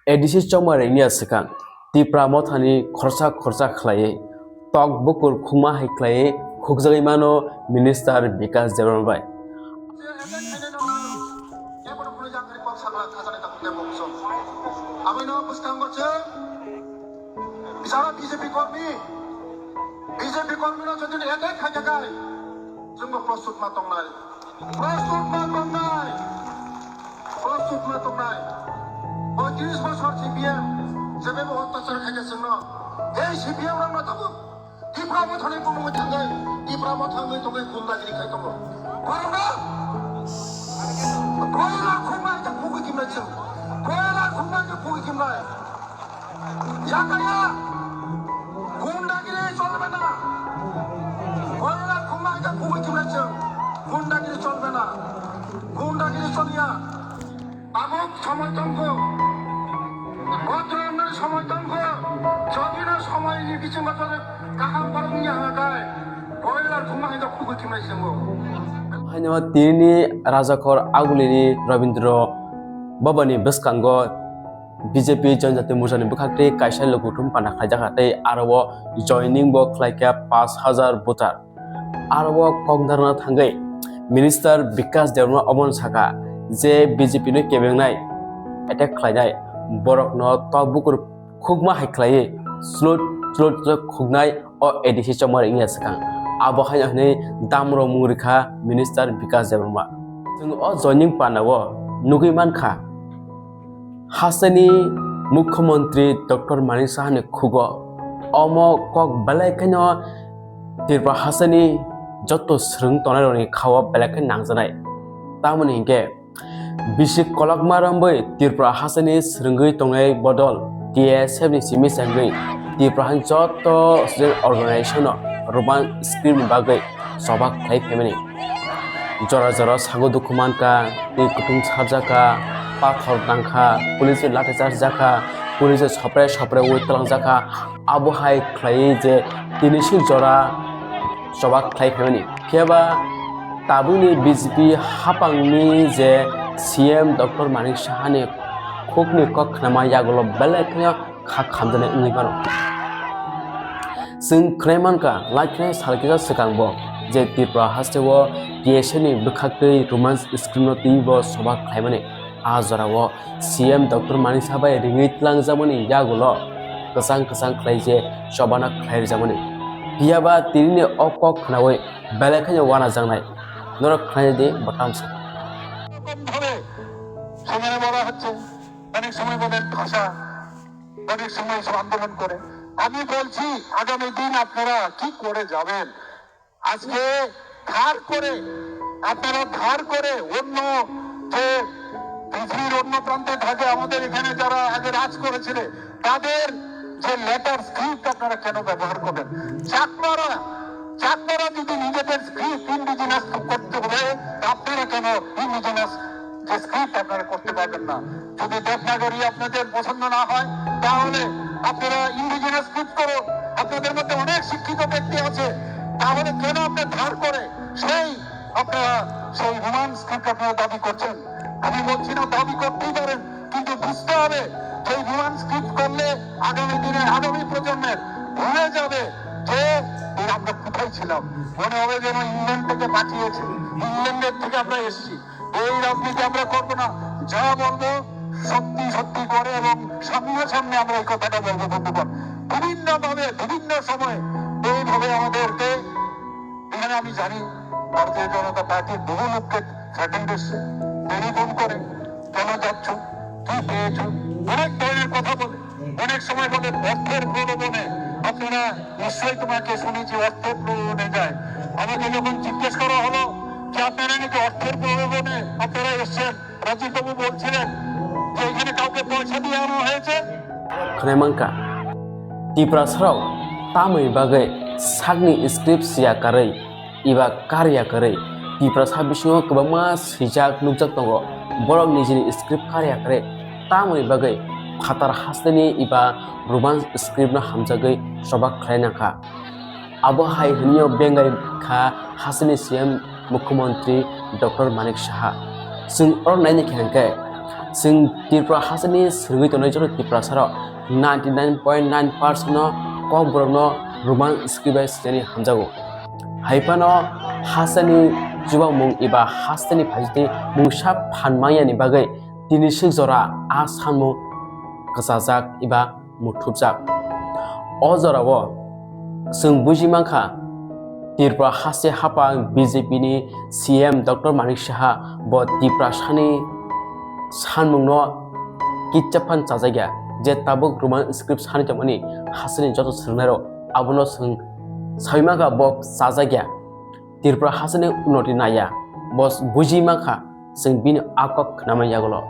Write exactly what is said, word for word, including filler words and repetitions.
A D C chongmari wngya swkang Tipra mothani khorsa khorsa khlaiwi tok bukur khukma hai khlaiwi khukjagwi mano Minister Bikash Debbarma bai. Aboni bwskango chwng jara B J P kormi, B J P kormino jodi attack khaikha khai, chwngbo prostut ma tongnai. Prostut ma tongnai. Prostut ma tongnai. Poitris bosor C P M jebebo ottachar khaikha chwngno. Ei C P M rokno tabuk Tipra mothani bumungwi thangwi, Tipra mothangwi tongwi gundagiri khai tongo. Borokno koila khumai ta khugwi kimnai chwng. Koila khumai ta khugwi kimnai. Yakaya, gundagiri cholbe na. Koila khumai ta khugwi kimnai chwng. Gundagiri cholbe na. Gundagiri choliya. Tabuk somoi tongkho. Botro wngnani somoi tongkho. Jodino somoini bisingo kaham borok wngya hwnkhe, koila khumai ta khugwi kimnai chwngo. Haino tini Rajakhor Agulini Rabindra Bhabani bwskango B J P Janjati Morchani bwkhaktwi kaisa lukuthum panda khlaijak kha tei aro o joining bo khlaikha pash hajar voter. Aro o kok narwkna thangwi Minister Bikash Debbarma omono sakha je B J P no kebengnai attack khlainai borokno tok bukur khukma hai khlaiwi slot slot khuknai o A D C chongmari wngya swkang. Abo haino hwnwi damrok mung rwkha Minister Bikash Debbarma. Chwng o joining panda o nugwi mankha, hasteni Mukhyamantri Doctor Manik Sahani khugo omo kok belai kheno Tripura hasteni joto swrwng tongnairokni khao belai khe nangjaknai. Tamoni hinkhe bisi kolokma romwi Tripura hasteni swrwngwi tongnai bodol T S F ni simi chengwi Tripura hani joto student organization no Roman script ni bagwi choba khlai phaimani. Jora jora sago dukhu mankha, twi kutung sarjakha, pathor nangkha, police bai lathi charge jakha, police bai sopre sopre ui twlangjakha. Abo hai khlaiwi je tini suk jora choba khlai phaimani. Phiya ba tabukni B J P haphangni je C M Doctor Manik Sahani khukni kok khnama yagulo belai kheno kha khamjaknai wngwi mano. Chwng khwnai mankha, lai khwnai sal kisa swkang bo je Tripura haste o T S F ni bwkhaktwi Roman script no twiwi bo choba khlaimani. A jorao C M Doctor Manik Saha bai ringwi twlangjakmani yagulo kwchang kwchang khlai je chobano khlai rwjakmani. Phiya ba tinini o kok khnaui belai kheno uanajaknai. Norok khnaidi bo tamsa. এরকম ভাবে সেখানে বলা হচ্ছে, অনেক সময় বলেন ভাষা, অনেক সময় সব আন্দোলন করে। আমি বলছি, আগামী দিন আপনারা কি করে যাবেন? আজকে ধার করে, আপনারা ধার করে অন্য যে পৃথিবীর অন্য প্রান্তে থাকে, আমাদের এখানে যারা আগে রাজ করেছিলেন, তাদের যে লেটার স্ক্রিপ্ট আপনারা কেন ব্যবহার করবেন? চাকমারা, চাকমারা যদি নিজেদের স্ক্রিপ্ট ইন্ডিজিনাস করতে বলে, আপনারা কেন ইন্ডিজিনাস যে স্ক্রিপ্ট আপনারা করতে পারবেন না? যদি দেবনাগরী আপনাদের পছন্দ না হয়, তাহলে আপনারা ইন্ডিজিনাস স্ক্রিপ্ট করুন। আপনাদের মধ্যে অনেক শিক্ষিত ব্যক্তি আছে, তাহলে কেন আপনার ধার করে সেই আপনারা সেই রোমান স্ক্রিপ্ট আপনারা দাবি করছেন? আমি বলছি না দাবি করতেই পারেন, কিন্তু বুঝতে হবে সেই রোমান স্ক্রিপ্ট করলে আগামী দিনে আগামী প্রজন্মের ভুলে যাবে যে এই আমরা কোথায় ছিলাম, মনে হবে যেন ইংল্যান্ড থেকে পাঠিয়েছে, ইংল্যান্ডের থেকে আমরা এসেছি। এই রাজনীতি আমরা করবো না, যা বলবো সত্যি সত্যি করে এবং সামনাসামনি আমরা এই কথাটা বলবো বন্ধুগণ। বিভিন্নভাবে বিভিন্ন সময় এইভাবে আমাদেরকে, এখানে আমি জানি ভারতীয় জনতা পার্টির বহু লোককে থ্রেটেন এসছে, টেলিফোন করে, "কেন যাচ্ছ, কি পেয়েছো?" অনেক ধরনের কথা বলে, অনেক সময় বলে অর্থের প্রলোভনে। আপনারা নিশ্চয়ই তোমাকে শুনেছি অর্থের প্রলোভনে যায়। আমাকে যখন জিজ্ঞেস করা হলো যে আপনারা নাকি অর্থের প্রলোভনে আপনারা এসছেন, রাজীব বাবু বলছিলেন যে এখানে কাউকে পয়সা দিয়ে আনা হয়েছে। Khwnai mankha, Tiprasarok tamoni bagwi sakni script siya karwi eba karya kwrwi Tiprasa bisingo kwbangma swijak nukjak tongo. Borok nijini script karya kwrwi tamoni bagwi phatar hasteni eba Roman script no hamjagwi choba khlai nangkha. Abo hai hwnwi bengari kha hasteni C M Mukhyamantri Doctor Manik Saha. Chwng oro naina khe hwnkhe Chwng Tripura hasteni swrwngwi tongnai joto Tiprasarok ninety nine point nine percent no Kokborokno Roman script bai swijani hamjago. Hai phano hasteni chubamung eba hasteni phaisiti mungsa phan mangyani bagwi tini swk jora a sanmung kwchajak eba muthupjak. O jorao chwng buji mankha, Tripura haste haphang B J P ni C M Doctor Manik Saha bo Tiprasani sanmungno kitsa phan chajakya, je tabuk Roman script sani tongmani hasteni joto swrwngnairok abono chwng sawi mankha bo chajakya. Tripura hasteni unoti naiya, bo buji mankha, chwng bini a kok khnamani yagulo.